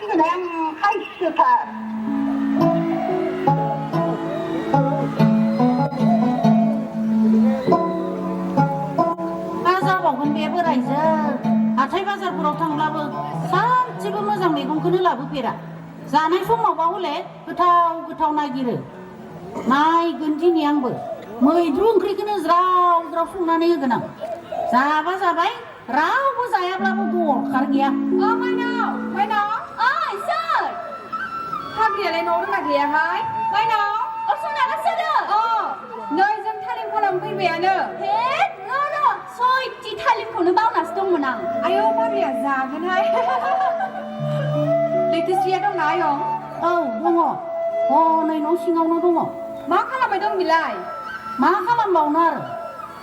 그냥 하이스타 बाजारावगोन बे बोरायजों हाथाय बाजारफोराव थांब्लाबो सानसेबो मोजां मैगंखौनो लाबोफेरा जानाय समावबा हले गोथाव गोथाव नागिरो नायगोन दिनै आंबो मैद्रु ओंख्रिखौनो ज्राव ज्राव संनानै होगोन आं जाबा जाबाय रावबो जायाब्लाबो दरखार गैया माइनाव ओइ सोर हाग्रियालाय न'आव दंना गैयाहाय माइनाव सनाना सोरो नै जों थालिर खनाव फैबायानो सयथि थालिरखौनो बावनासो दंमोन आं आयौ मारिया जागोनहाय लैथोस्रिया दंना आयं औ दङ हनै न' सिङावनो दङ मा खालामबाय दं बिलाय मा खालामबावनो आरो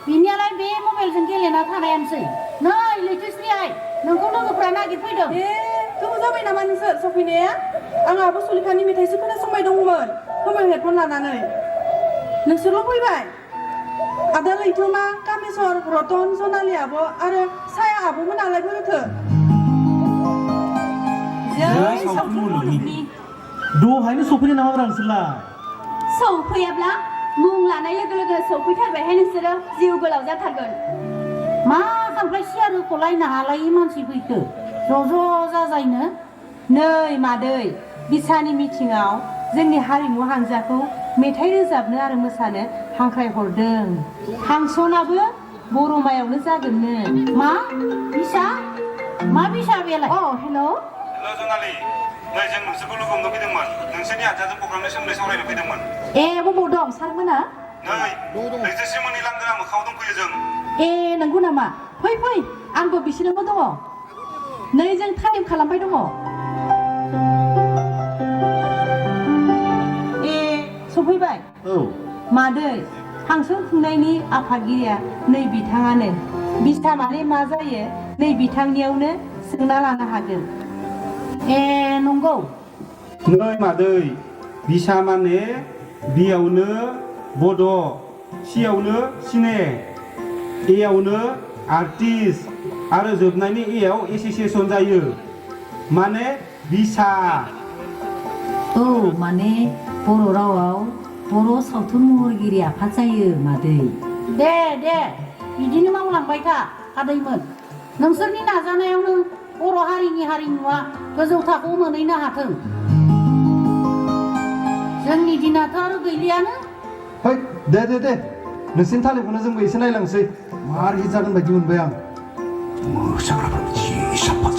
बिनियालाय बे मबाइलजों गेलेना थानायानोसै नै लैथोस्रियाय नोंखौ लोगोफ्रा नागिरफैदों गोबाव जाबाय नामा नोंसोर सफैनाया आंहाबो सुलेखानि मेथाइसो खोनासंबाय दंमोन मबाइल हेडफन लानानै नोंसोरल' फैबाय आदा लैथोमा कामेस्वर रतन जनालि आब' आरो साया आब'मोनालाय बोरोथो जों सावथुन मुलुगनि दहायनो सफैनो नामाब्रा नोंसोरलाय सौफैयाब्ला मुं लानाय लोगो लोगो सौफैथारबायहाय नोंसोरो जिउ गोलाव जाथारगोन मा खांख्राय सियारखौ लायनो हालायि मानसि फैखो ज' जाजायनो नै मादै बिसानि मिथिङाव जोंनि हारिमु हान्जाखौ मेथाइ रोजाबनो आरो मोसानो हांख्राय हरदों फांसनाबो बर'मायावनो जागोननो मा बिसा बेलाय हेल' जनालि नै जों नोंसोरखौ लोगो हमनो फैदोंमोन नोंसोरनि हानजाजों प्रग्रामनि सोमोन्दै सावरायनो फैदोंमोन बबाव दं सारमोना नै लैथोस्रिमोननि लांगोना मोखाङाव दंफैयो जों नंगौ नामा फै आंबो बिसोरनोबो दङ नै जों टाइम खालामबाय दङ सफैबाय मादै फांसन खुंनायनि आफादगिरिया नै बिथाङानो बिसा माने मा जायो नै बिथांनियावनो सोंना लानो हागोन नंगौ नै मादै बिसा माने बियावनो बड' सियावनो सिने एयावनो आर्टिस्ट आरो जोबनायनि एयाव एसोसिएसन जायो माने बिसा माने बर' रावाव बर' सावथुन महरगिरि आफाद जायो मादै दे बिदिनो मावलांबाय था आदैमोन नोंसोरनि नाजानायावनो बर' हारिनि हारिमुवा गोजौ थाखोआव मोनहैनो हाथों जोंनि दिनाथ' आरो गैलियानो दे नोंसिनि थालिरखौनो जोंबो एसे नायलांसै मारै जागोन बायदि मोनबाय आं मोसाग्राफोर जि साफा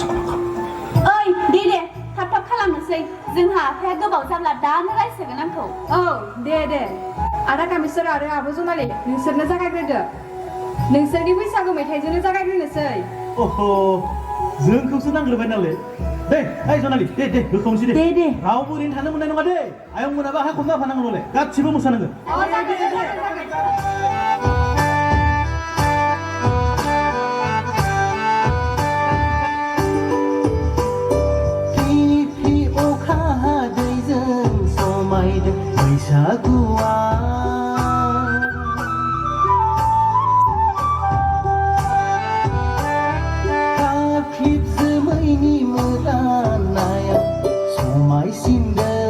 ओइ दे थाब खालामनोसै जोंहा आफाया गोबाव जाब्ला दानो रायसिगोन आंखौ दे आदा कामेस्वर आरो आब' जनालि नोंसोरनो जागायग्रोदो नोंसोरनि बैसागु मेथाइजोंनो जागायग्रोनोसै जोंखौसो नांग्रोबाय नालाय दे जनालि दे होखावनोसै दे रावबो ओरैनो थानो मोननाय नङा दे आयं मोनाबा हा खमना फानांगौ नालाय गासिबो मोसानांगोन बैसागुआ खाख्रिब जोमैनि मोदानाया समायसिनदों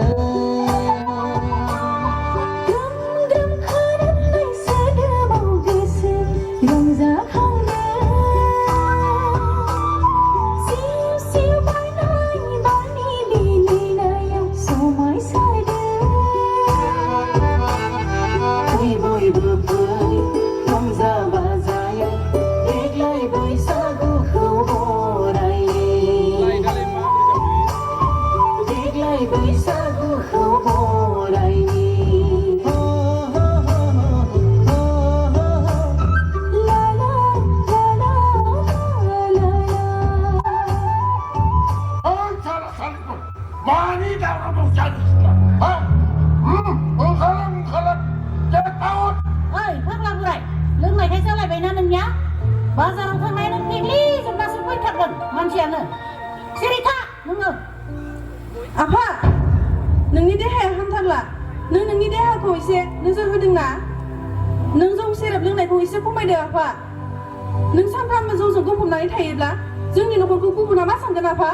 बाजाराव थांनायानो फेग्लि जोबनासो फैथारगोन मानसियानो सिरि था नोङो आफा नोंनि देहाया हामथारला नोंनि देहाखौ एसे नोजोर होदोंना नों जौ सेरेब लोंनायखौ एसे खमायदो आफा नों सानफ्रामबो जौजों गफबनानै थायोब्ला जोंनि न'खरखौ गुबुना मा सानगोन आफा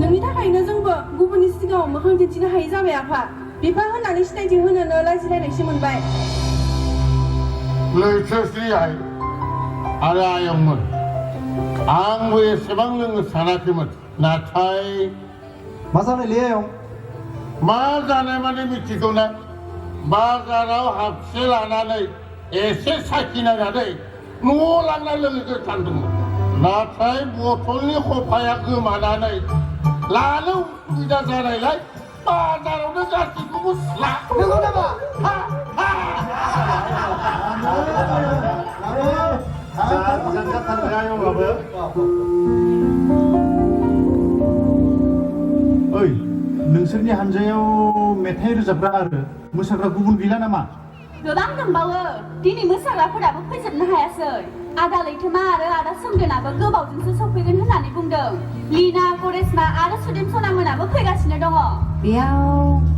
नोंनि थाखायनो जोंबो गुबुननि सिगाङाव मोखां दिन्थिनो हायै जाबाय आफा बिफा होननानै सिनायथि होनोनो लाजिलायनायसो मोनबाय लैथोस्रि आइ आरो आयंमोन आंबो एसेबां लोंनो सानाखैमोन नाथाय मा जानायलै आयं मा जानाय माने मिथिगौना बाजाराव हाबसे लानानै एसे साखिनायनानै न'आव लांना लोंनो सानदोंमोन नाथाय बथलनि खफाया गोमानानै लानो उसुबिदा जानायलाय बाजारावनो गासैखौबो नंगौ नामा ओइ नोंसोरनि हानजायाव मेथाइ रोजाबग्रा आरो मोसाग्रा गुबुन गैला नामा गोबां दंबावो दिनै मोसाग्राफोराबो फैजोबनो हायासै आदा लैथोमा आरो आदा सोमदोनाबो गोबावजोंसो सफैगोन होननानै बुंदों लीना करेसमा आरो सुदेम सनामोनाबो फैगासिनो दङ बेयाव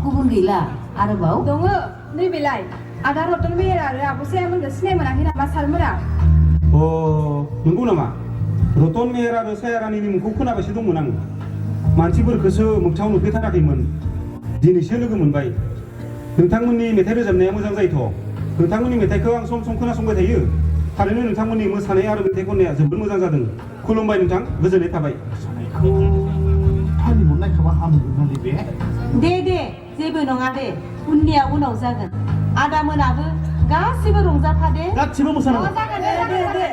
गुबुन गैला आरोबाव दङ नैबेलाय आदा रतन मेहेर आरो आब' सायामोनखौ सिनाय मोनाखै नामा सारमोना अ नंगौ नामा रतन मेहेर आरो सायारानिनि मुंखौ खोनाबायसो दंमोन आं मानसिफोरखौसो मोगथाङाव नुफेरथाराखैमोन दिनैसो लोगो मोनबाय नोंथांमोननि मेथाइ रोजाबनाया मोजां जायोथ' नोंथांमोननि मेथाइखौ आं सम सम खोनासंबाय थायो थारैनो नोंथांमोननि मोसानाय आरो मेथाइ खननाया जोबोद मोजां जादों खुलुमबाय नोंथां गोजोननाय थाबाय फालिमोन नायखाबा हामगोन बे दे जेबो नङा दे उननिया उनाव जागोन आदा मोनाबो गासिबो रंजाफादे गासिबो मोसानांगौ दे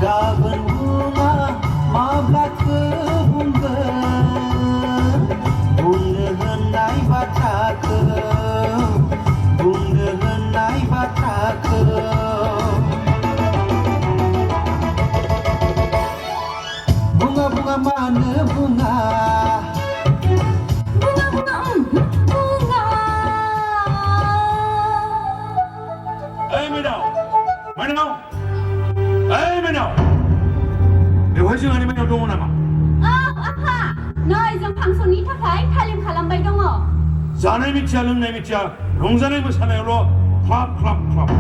गाबोन बुङा माब्लाथो बुंगोन बुंनो होननाय बाथ्राखौ बुंनो होननाय बाथ्राखौ बुङा बुङा मानो बुङा बेवहाय जोंहानि माइनाव दङ नामा आफा नै जों फांसननि थाखाय थालिम खालामबाय दङ जानाय मिथिया लोंनाय मिथिया रंजानाय मोसानायावल' ख्लाब ख्लाब ख्लाब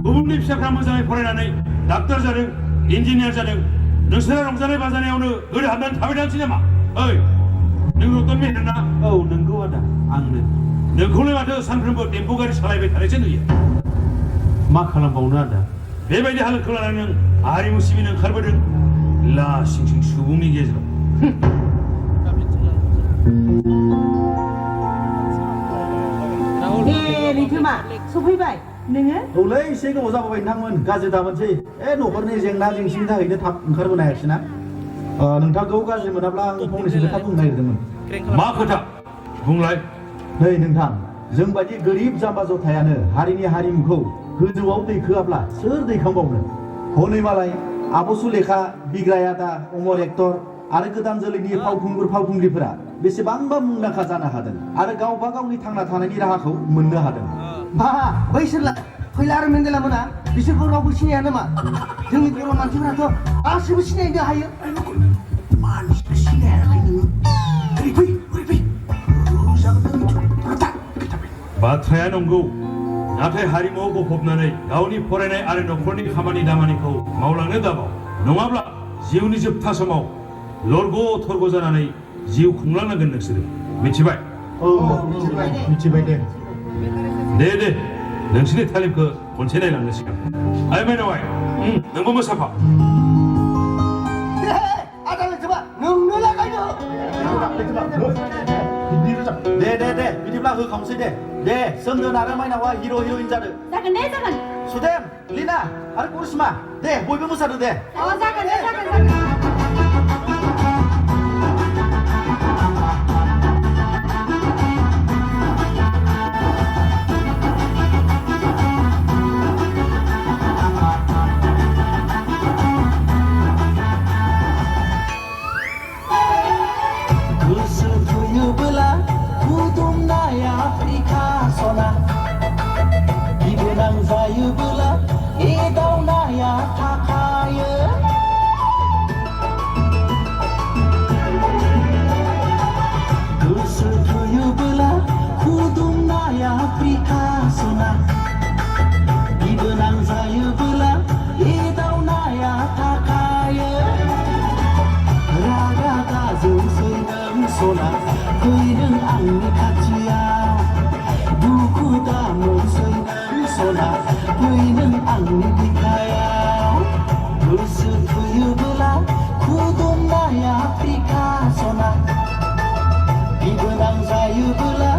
गुबुननि फिसाफ्रा मोजाङै फरायनानै डाक्टर जादों इन्जिनियार जादों नोंसोरा रंजानाय बाजानायावनो गोदो हाबनानै थाबाय थानोसै नामा ओइ नों रतन मेहेर ना औ नंगौ आदा आंनो नोंखौलाय माथो सानफ्रोमबो टेम्पु गारि सालायबाय थानायसो नुयो मा खालामबावनो आदा बेबायदि हालोदखौ लानानै नों हारिमु सिबिनो ओंखारबोदों लासिं सिं सुबुंनि गेजेराव लैथोमा सफैबाय नोङो औलै एसे गोबाव जाबोबाय नोंथांमोन गाज्रि दामोनसै न'खरनि जेंना जेंसिनि थाखायनो थाब ओंखारबोनो हायाखिसै ना नोंथांखौ गाज्रि मोनाब्ला आं फंनैसो खोथा बुंनो नागिरदोंमोन मा खोथा बुंलाय नै नोंथां जों बायदि गोरिब जाम्बा जथायानो हारिनि हारिमुखौ गोजौआव दैखोआब्ला सोर दैखांबावनो हनै मालाय आब' सुलेखा बिग्राय आदा अमर एक्टर आरो गोदान जोलैनि फावखुंगुर फावखुंग्रिफोरा बेसेबांबा मुंदांखा जानो हादों आरो गावबा गावनि थांना थानायनि राहाखौ मोननो हादों मा बैसोरलाय फैला आरो मेन्देला मोना बिसोरखौ रावबो सिनाया नामा जोंनि बर' मानसिफोराथ' गासिबो सिनायनो हायो मानसिखौ सिनायाखै नोङो बाथ्राया नंगौ नाथाय हारिमुआव गफबनानै गावनि फरायनाय आरो न'खरनि खामानि दामानिखौ मावलांनो दाबाव नङाब्ला जिउनि जोबथा समाव लरग' थरग' जानानै जिउ खुंलांनांगोन नोंसोरो मिथिबाय औ मिथिबाय दे दे नोंसोरनि तालिमखौ खनसे नायलांनो सिगां आइ माइनावाय नोंबो मोसाफा आदा लैथोमा नोंनो लागायनो दे बिदिब्ला होखावसै दे सोमदोन आरो माइनावा हिर' हिर'इन जादों जागोन दे जागोन सुदेम लिना आरो करिश्मा दे बयबो मोसादो दे जागोन दे जागोन सना फैदों आंनि खाथियाव दुखु दा मोनसैनां सना फैदों आंनि बिखायाव गोसो थैयोबोला खुदुमनाया आफ्रिका सना बिबोनां जायोबोला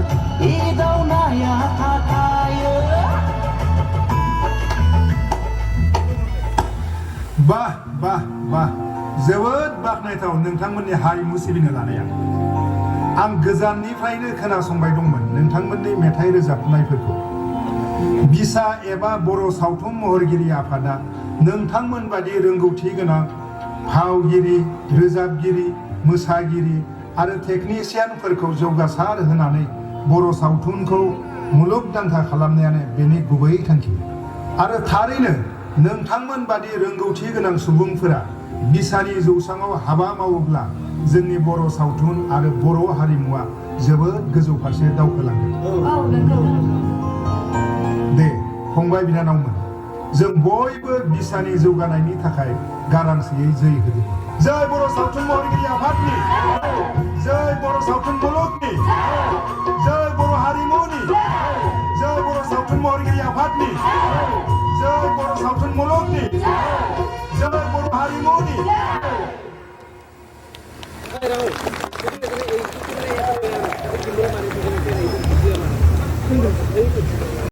एदावनाया थाखायो बाह बाह बाह जोबोद बाख्नायथाव नोंथांमोननि हारिमु सिबिनो लानाया आं गोजाननिफ्रायनो खोनासंबाय दंमोन नोंथांमोननि मेथाइ रोजाबनायफोरखौ बिसा एबा बर' सावथुन महरगिरि आफादा नोंथांमोन बादि रोंगौथि गोनां फावगिरि रोजाबगिरि मोसागिरि आरो टेकनिशियानफोरखौ जौगासार होनानै बर' सावथुनखौ मुलुगदांखा खालामनायानो बेनि गुबै थांखि आरो थारैनो नोंथांमोन बादि रोंगौथि गोनां सुबुंफोरा बिसानि जौसाङाव हाबा मावोब्ला जोंनि बर' सावथुन आरो बर' हारिमुवा जोबोद गोजौ फारसे दावखोलांगोन दे फंबाय बिनानावमोन जों बयबो बिसानि जौगानायनि थाखाय गारांसेयै जै होदों जय बर' सावथुन महरगिरि आफादनि जय बर' सावथुन मुलुगनि जय बर' हारिमुनि जय बर' सावथुन महरगिरि आफादनि जय बर' सावथुन मुलुगनि जय बर' हारिमुनि